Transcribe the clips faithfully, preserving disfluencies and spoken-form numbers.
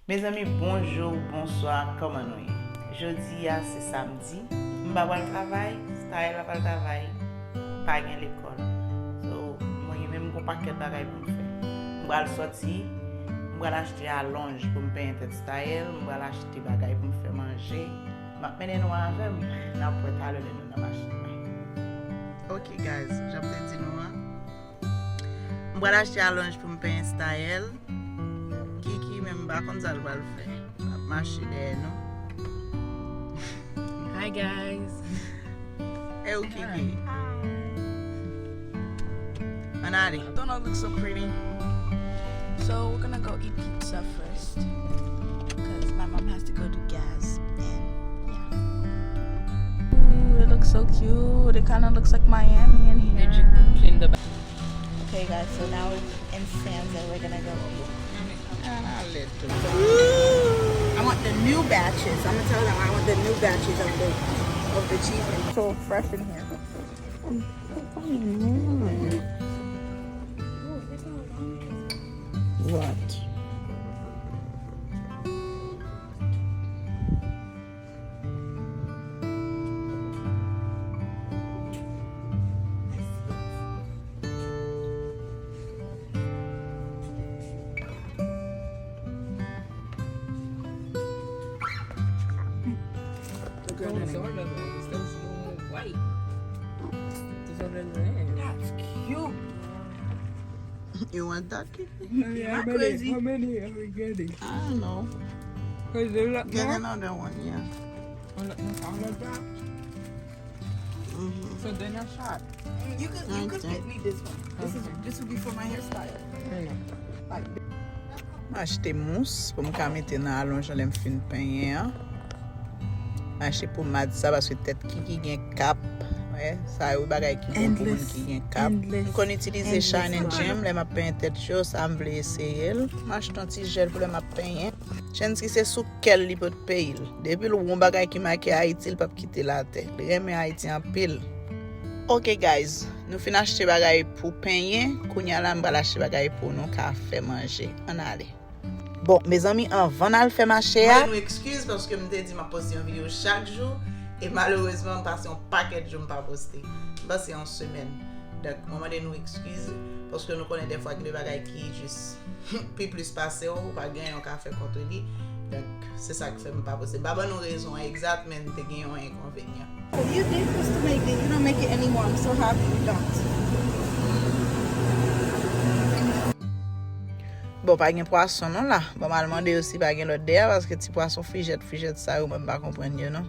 Mezanmi, bonjou, bonswa, kòman nou ye? Jodi a se samdi, m pa pral travay, Staël pa pral travay, pa gen lekòl. So, mwen menm m gon pakèt bagay pou m fè. M pral sòti, m pral achte alonj pou m penyen tèt Staël, m pral achte bagay pou m fè manje. M ap mennen nou avè m, n ap wè talè lè nou nan machin nan. Ok guys, jan m te di nou an, m pral achte alonj pou m penyen Staël. Kiki menm m pa konn sa l pral fè. L ap mache dèyè nou. Hi guys. E ou Kiki? Ann ale. Donut looks so pretty. So we're gonna go eat pizza first. Because my mom has to go do gas. And yeah. Ooh, it looks so cute. It kind of looks like Miami in here. Did you clean the back? Okay, guys, so now we're in Sam's and we're gonna go eat. I want the new batches. I'm gonna tell them I want the new batches of the of the cheese. So fresh in here. What? That's cute. You want that, Kiki? Am I crazy? How many are we getting? I don't know. Get another one, yeah. Another one? Mm-hmm. So then a shot. You could you could get me this one. This is this would be for my hairstyle. Like, m achte mous pou m ka mete nan alonj an lè m fin penyen an. M achte pomad sa paske tèt Kiki gen kap. Wè, sa yo bagay ki bon pou moun ki gen kap. M konn itilize Shine and Gem lè m ap penyen tèt yo, sa m vle eseye l. M achte yon ti jèl pou lè m ap penyen. Chancy se sou kè l li pot peye l. Depi l wè yon bagay ki make Ayiti, l p ap kite l atè. Li renmen Ayiti anpil. Ok guys, nou fin achte bagay pou penyen. Kounye a la m pral achte bagay pou nou ka fè manje. Ann ale. Bon, mezanmi, anvan n al fè mache a. Mwen nou ekskiz paske m te di m ap poste yon videyo chak jou. E malerezman, m pase yon pakèt jou m pa poste. M panse yon semèn. Donk, mwen mande nou ekskiz, paske nou konnen dèfwa gen de bagay ki jis pi plis pase w, ou pa gen anyen w ka fè kont li. Donk, se sa k fè m pa poste. M pa ban nou rezon an egzat, men m te gen yon enkonvenyan. You did used to make it, you don't make it anymore. I'm so happy you don't. Bon, pa gen pwason non la. Bon, m al mande yo si pa gen lòt dèyè, paske ti pwason frijèt, frijèt sa yo, mwen m pa konprann yo non.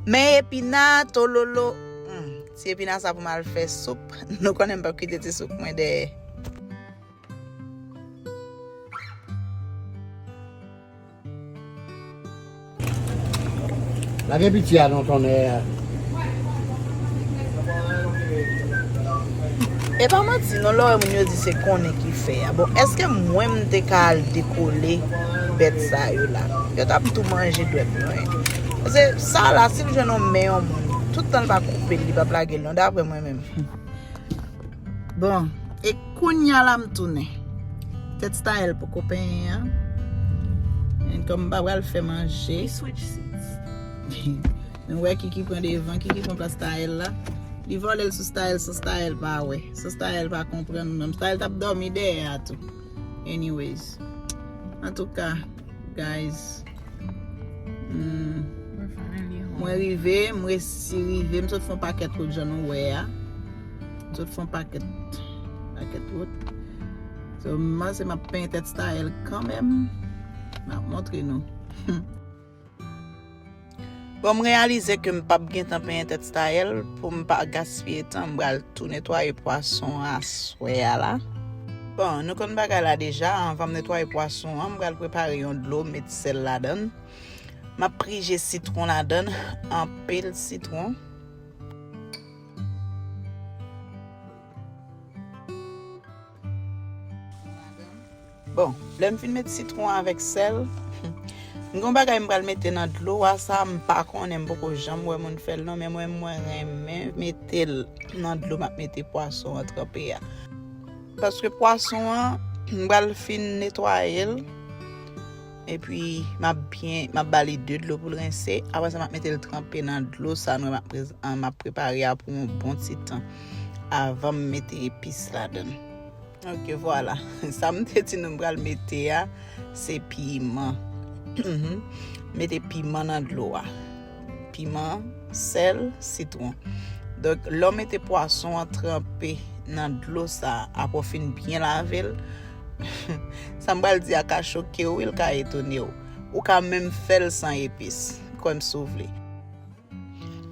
Men epina, tololo. Hmm, ti epina sa pou m al fè soup. Nou konnen m p ap kite ti soup mwen dèyè. Lage piti a non, tonnè. E pa manti non, lè w wè moun yo di se konnen ki fè a. Bon, èske mwen m te ka al dekole bèt sa yo la? Yo t ap tou manje dwèt mwen. Paske sa la, si l jwenn yon men yon moun, tout tan l pa koupe l, li p ap lage l non, daprè mwen menm. Bon, e kounye a la m tounen. Tèt Staël poko penyen an. Men kòm m pa pral fè manje. We switch seats. Nou wè Kiki pran devan, Kiki pran plas Staël la. Li vòlè l sou Staël san Staël pa wè. San Staël pa konprann menm. Staël t ap dòmi dèyè a tou. Anyways. Antouka, guys. Hmm. We're finally home. Mwen rive, m resi rive, m sot fè yon pakèt wout jan nou wè a. M sot fè yon pakèt, pakèt wout. So, m panse m ap penyen tèt Staël kanmenm. M ap montre nou. Bon, m reyalize ke m p ap gentan penyen tèt Staël pou m pa gaspiye tan, m pral tou netwaye pwason an aswè a la. Bon, nou konn bagay la deja, anvan m netwaye pwason an, m pral prepare yon dlo, met sèl ladan l. M ap prije sitwon ladan l, anpil sitwon. Bon, lè m fin met sitwon avèk sèl, m gen yon bagay m pral mete nan dlo a sa, m pa konnen, m poko janm wè moun fè l non, men mwen, mwen renmen mete l nan dlo m ap mete pwason an tranpe a. Paske pwason an, M pral fin netwaye l. Epi, m ap byen, m ap ba li de dlo pou l rense. Apre sa, m ap mete l tranpe nan dlo sa nou wè m ap prez-, an, m ap prepare a pou yon bon ti tan. Avan m mete epis ladan l. Ok, vwala. Sa m te di nou m pral mete a, se piman. Mhm. Mete piman nan dlo a. Piman, sèl, sitwon. Donk, lè w mete pwason an tranpe nan dlo sa a, apre w fin byen lave l, sa m pral di a ka choke w, wi, l ka etone w. Ou ka menm fè l san epis, kwè m si w vle.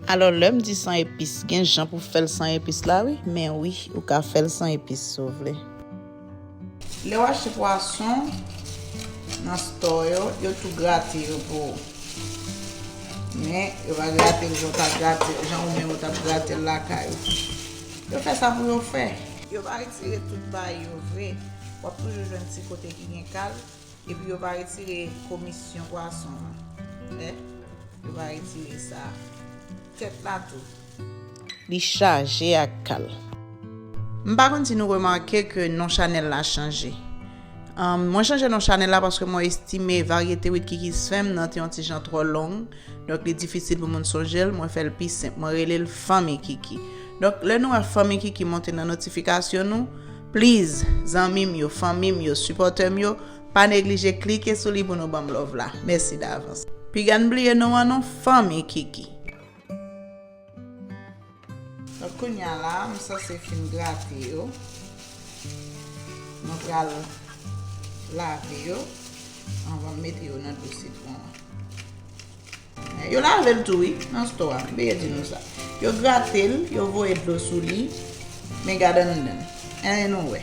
Alò, lè m di san epis, gen jan pou fè l san epis la, wi. Men wi, ou ka fè l san epis si w vle. Lè w achte pwason nan stò yo, yo tou grate yo pou ou. Men, yo pa grate l jan w ta grate, jan ou menm ou t ap grate l lakay ou. Yo fè sa pou yo fè. Yo pa retire tout bay yo vre. W ap toujou jwenn ti kote ki gen kal. Epi yo pa retire komisyon pwason an. Wè? Yo pa retire sa. Tèt la tou. Li chaje ak kal. M pa konn si nou remake ke non chanèl la chanje. Ahn, mwen chanje non chanèl la paske mwen estime varyete Wit Kiki Sfèm nan te yon ti jan twò long. Donk, li difisil pou moun sonje l. Mwen fè l pi senp. Mwen rele l Fanmi Kiki. Donk, lè nou wè Fanmi Kiki monte nan notifikasyon nou, please, zanmi m yo, fanmi m yo, sipòtè m yo, pa neglije klike sou li pou nou ban m love la. Mèsi davans. Piga n bliye non an non, Fanmi Kiki. Donk, kounye a la, m sanse fin grate yo. Mwen pral lave yo anvan m mete yo nan dlo sitwon an. Yo lave l tou, wi, nan stò a. M bliye di nou sa. Yo grate l, yo voye dlo sou li, men gad anndan. Ann nou wè.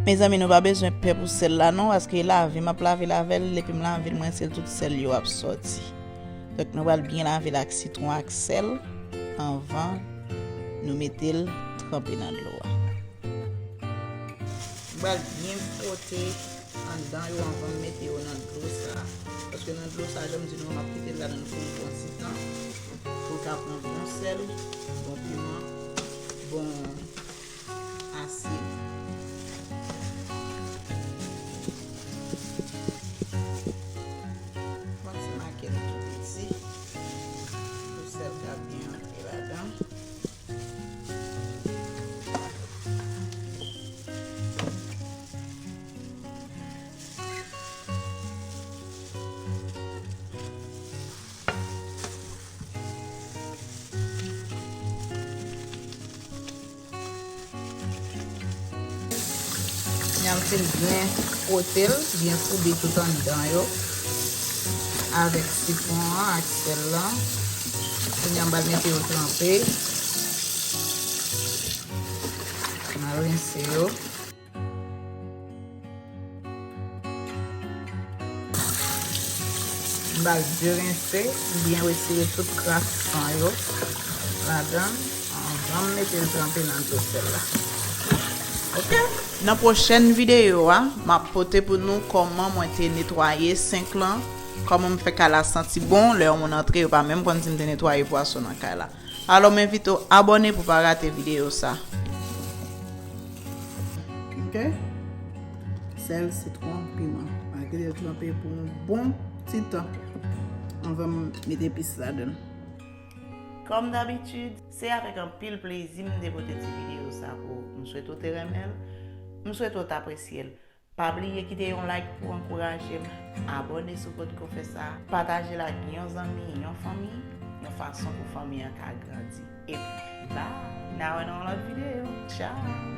Mezanmi, nou pa bezwen pè pou sèl la non, paske lave, m ap lave l avè l, epi m lave l, mwen se l tout sèl yo ap sòti. Donk, nou pral byen lave l ak sitwon ak sèl anvan nou mete l tranpe nan dlo a. M pral byen fwote anndan yo anvan m mete yo nan dlo sa. Paske nan dlo sa, jan m di nou, m ap kite l ladan l pou yon bon ti tan. Pou l ka pran bon sèl, bon piman, bon asid. Bon ti makèt tou piti. Pou sèl ka byen antre ladan. N ap fin byen fwote l, byen foude tout anndan yo avèk sitwon an ak sèl lan. Kounye a m pral mete yo tranpe. N a rense yo. M ba l de rense, m byen retire tout kras san yo ladan l anvan m mete l tranpe nan dlo sèl la. Ok? Nan pwochèn videyo a, m ap pote pou nou kòman mwen te netwaye senk lan, kòman m fè kay la santi bon, lè yon moun antre, yo pa menm konn si m te netwaye pwason nan kay la. Alò, m envite w abòne pou w pa rate videyo sa. Ok? Sèl, sitwon, piman. M a kite l tranpe pou yon bon ti tan anvan m mete epis ladan l. Kòm dabitid, se avèk anpil plezi m te pote ti videyo sa pou ou. M swete w te renmen l. M swete w t apresye l. Pa bliye kite yon like pou ankouraje m, abòne si w potko fè sa, pataje l ak yon zanmi, yon fanmi, yon fason pou fanmi an ka grandi. Epi, bye! N a wè nan yon lòt videyo. Tchao!